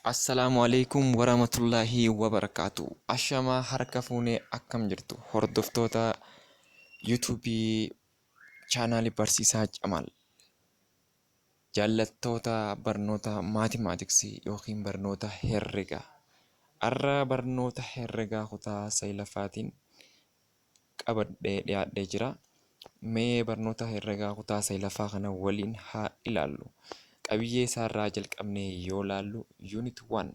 Assalaamu alaikum warahmatullaahi wabarakaatu. Ashamaa, harka fuunee, akkam jirtu hordoftoota YouTubeii chaanaalii Barsiisaa Camaal? Jaallattoota barnoota maatimaatiksii yookiin barnoota herregaa. Har'a barnoota herregaa kutaa saglaffaatiin qabadhee dhiyaadhee jira. Mee barnoota herregaa kutaa saglaffaa kana waliin haa ilaallu. Qabiyyee isaarraa jalqabnee yoo ilaallu, unit 1,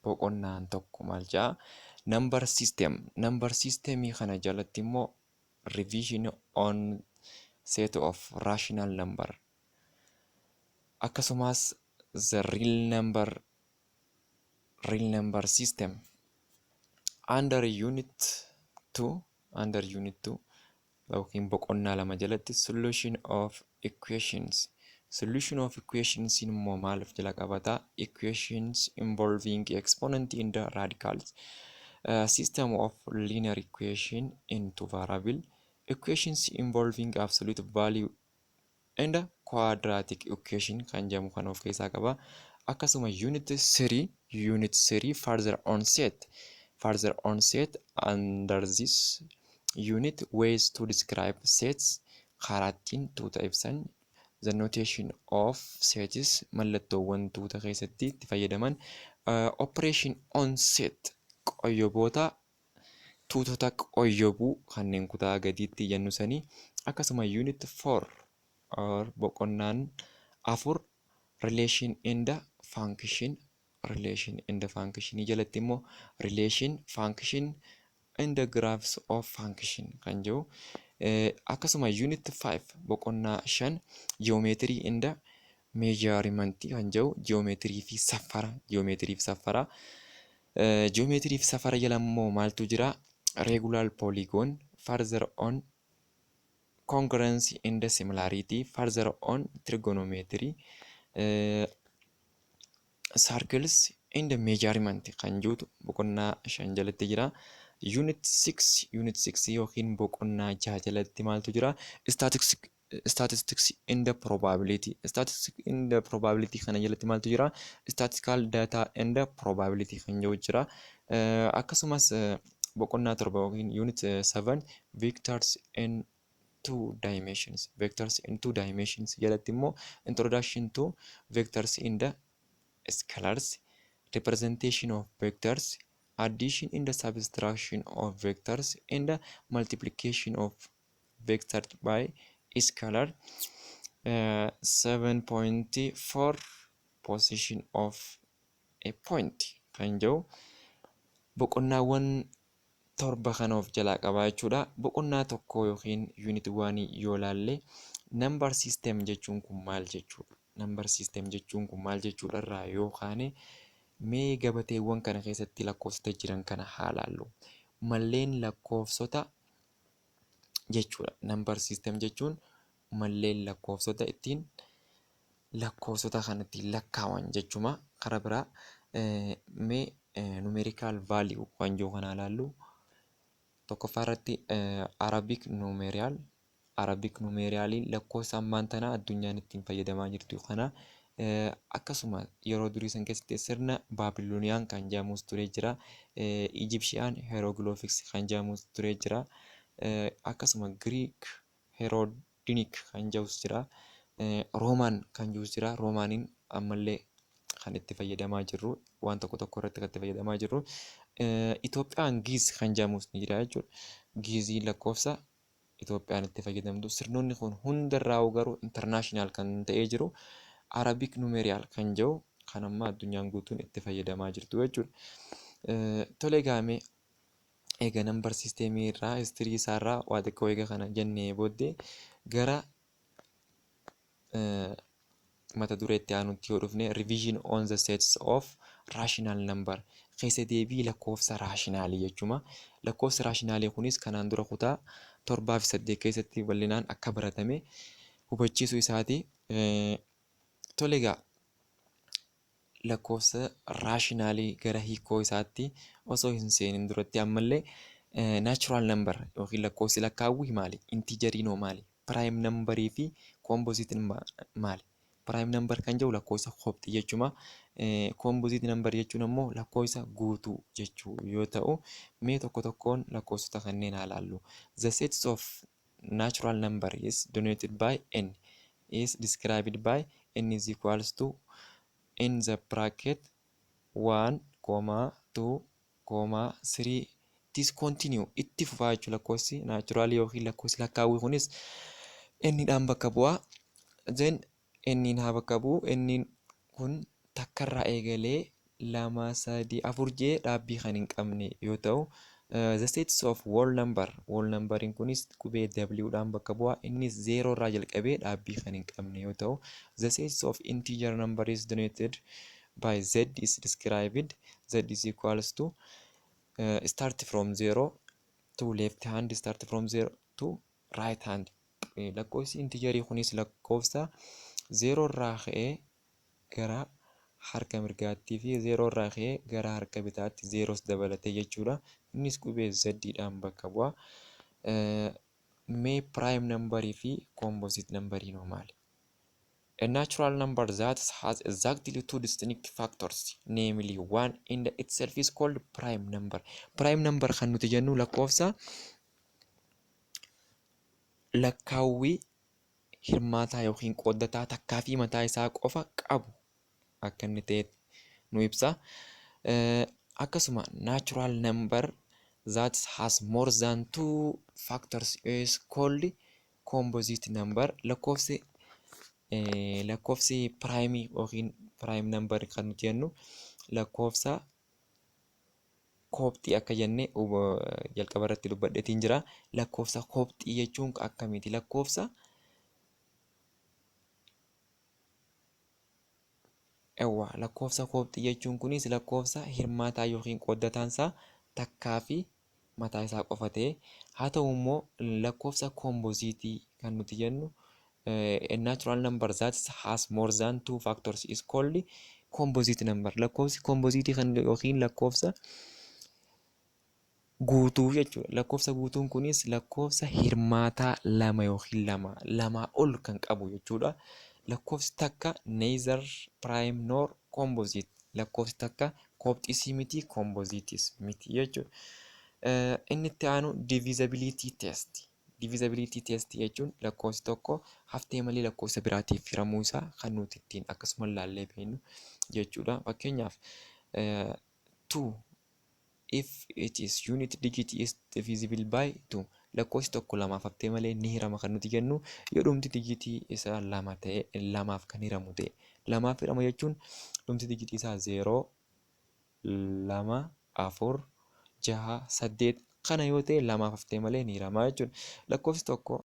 boqonnaan 1 maal jedha? Number system. Number systemii kana jalatti immoo revision on set of rational number. Akkasumas the real number system. Under unit 2, under unit 2 yookiin boqonnaa 2 jalatti solution of equations. Solution of equations immoo maal of jala qabata? Equations involving exponent in the radicals, system of linear equation in two variable, equations involving absolute value and quadratic equation kan jedhamu kan of keessaa qaba. Akkasuma unit 3, unit 3, further on set. Further on set, under this unit, ways to describe sets, karaa ittiin tuuta ibsan, the notation of sets, mallattoowwan tuuta keessatti itti fayyadaman, operation on set, qoyyoboota tuutota qoyyobuu kanneen kutaa gadiitti jennu sanii. Akkasuma unit 4 or boqonnaan 4, relation in the function. Relation in the function jalatti immoo relation, function in the graphs of function kan jedhu. Akkasuma unit 5, boqonnaa 5, geometry in the measurement kan jedhu, ji'oomeetirii fi safara, ji'oomeetirii fi safara. Ji'oomeetirii fi safara jala immoo maaltu jira? Regular polygon, further on congruence and similarity, further on trigonometry, circles and measurement kan jedhutu boqonnaa 5 jalatti jira. Unit 6, unit 6 yookiin boqonnaa 6 jalatti maaltu jira? Statistics and the probability. Statistics and the probability kana jalatti maaltu jira? Statistical data and the probability kan jedhu jira. Akkasumas boqonnaa 7 yookiin unit 7, vectors in two dimensions. Vectors in two dimensions jalatti immoo introduction to vectors in the scalars, representation of vectors, addition and the subtraction of vectors and the multiplication of vector by scalar, 7.4, position of a point kan jedhu boqonnaawwan 7 kana of jalaa qaba jechuudha. Boqonnaa 1 yookiin unit 1 yoo laalle, number system jechuun kun maal jechuudha? Number system jechuun kun maal jechuudha irraa yoo kaane, mee gabateewwan kana keessatti lakkoofsota jiran kana haa laallu. Malleen lakkoofsota jechuudha. Number system jechuun malleen lakkoofsota ittiin lakkoofsota kana ittiin lakkaawan jechuma. Karaa biraa mee numerical value kan jiru kana ilaallu. Tokkoffaa irratti Arabic numeral. Arabic numeraliin lakkoofsa ammaan tana addunyaan ittiin fayyadamaa jirtu kana. Akkasuma yeroo durii san keessatti sirna Baabilooniyaan kan jedhamus ture jira. Egyptian hieroglyphics kan jedhamus ture jira. Akkasuma Greek Herodianic kan jedhus jira. Roomaan kan jirus jira. Roomaaniin ammallee kan itti fayyadamaa jirru, waan tokko tokko irratti kan itti fayyadamaa jirru. Itoophiyaan Giiz kan jedhamus ni jira jechuudha. Giizii lakkoofsa Itoophiyaan itti fayyadamtu. Sirnoonni kun hundarraa garuu international kan ta'ee jiru Arabic numeral kan jedhu kan amma addunyaan guutuun itti fayyadamaa jirtu jechuudha. Tole egaa, egaa number systemii irraa, history isaarraa waa xiqqoo eega kana jennee booddee, gara mata duree itti aanutti yoo dhufne, revision on the sets of rational number, keessa deebii lakkoofsa raashinaalii jechuudha. Lakkoofsi raashinaalii kunis kanaan dura kutaa 7 fi 8 keessatti bal'inaan akka baratame hubachiisuu isaati. Tole egaa, lakkoofsa raashinaalii gara hiikoo isaatti osoo hin seenin duratti ammallee natural number yookiin lakkoofsi lakkaawwii maali? Integeriin hoo maali? Prime numberii fi compositeiin maali? Prime number kan jedhu lakkoofsa kophxii jechuudha. Composite number jechuun ammoo lakkoofsa guutuu jechuu yoo ta'u, mee tokko tokkoon lakkoofsota kanneen haa ilaallu. The sets of natural number is denoted by n is described by n is equals to in the bracket 1, 2, 3 this continue itti fufaa jechuudha. Lakkoofsi naturalii yookiin lakkoofsi lakkaawwii kunis n dhaan bakka bu'a. Then n haa bakka bu'u. N kun takkarraa eegalee lama, sadii, afur jee dhaabbii kan hin qabne yoo ta'u, the sets of whole number, whole numberiin kunis qubee W dhaan bakka bu'a. Innis zeeroo irraa jalqabee dhaabbii kan hin qabne yoo ta'u, the sets of integer number is denoted by z is described z is equals to start from 0 to left hand, start from 0 to right hand. Lakkoofsi integerii kunis lakkoofsa zeeroo irraa ka'ee gara harka mirgaattii fi zeeroo irraa ka'ee gara harka bitaatti zeeroos dabalatee jechuudha. Innis qubee Z dhaan bakka bu'a. Mee prime numberii fi composite numberiin hoo maali? A natural number that has exactly two distinct factors, namely one and itself, is called prime number. Prime number kan nuti jennu lakkoofsa lakkaawwii hirmaataa yookiin qooddataa takkaa fi mataa isaa qofa qabu akka inni ta'e nu ibsa. Akkasuma natural number that has more than two factors is called composite number. Lakkoofsi primeii yookiin prime number kan nuti jennu lakkoofsa koopxii akka jenne jalqaba irratti dubbadheetiin jira. Lakkoofsa koopxii jechuun akkamiiti? Lakkoofsa Ewwa, lakkoofsa koopxii jechuun kunis lakkoofsa hirmaataa yookiin qooddataan isaa takkaa fi mataa isaa qofa ta'e. Haa ta'u immoo lakkoofsa koompoziitii kan nuti jennu, a natural number that has more than two factors is called composite number. Lakkoofsi koompoziitii kan yookiin lakkoofsa guutuu jechuudha. Lakkoofsa guutuun kunis lakkoofsa hirmaataa lama yookiin lamaa ol kan qabu jechuudha. Lakkoofsi takka neither prime nor composite. Lakkoofsi takka koopxiisii miti, compositeis miti jechuudha. Inni itti aanu divisibility test. Divisibility test jechuun lakkoofsi tokko haftee malee lakkoofsa biraatiif hiramuu isaa kan nuti ittiin akkasuma ilaallee beeknu jechuudha. Fakkeenyaaf, 2 if it is unit digit is divisible by 2. Lakkoofsi tokko lamaaf haftee malee ni hirama kan nuti jennu yoo dhumti digitii isaa lama ta'e, lamaaf kan hiramu ta'e. Lamaaf hirama jechuun dhumti digitii isaa 0, 2, 4, 6, 8 kana yoo ta'e lamaaf haftee malee ni hirama jechuudha. Lakkoofsi tokko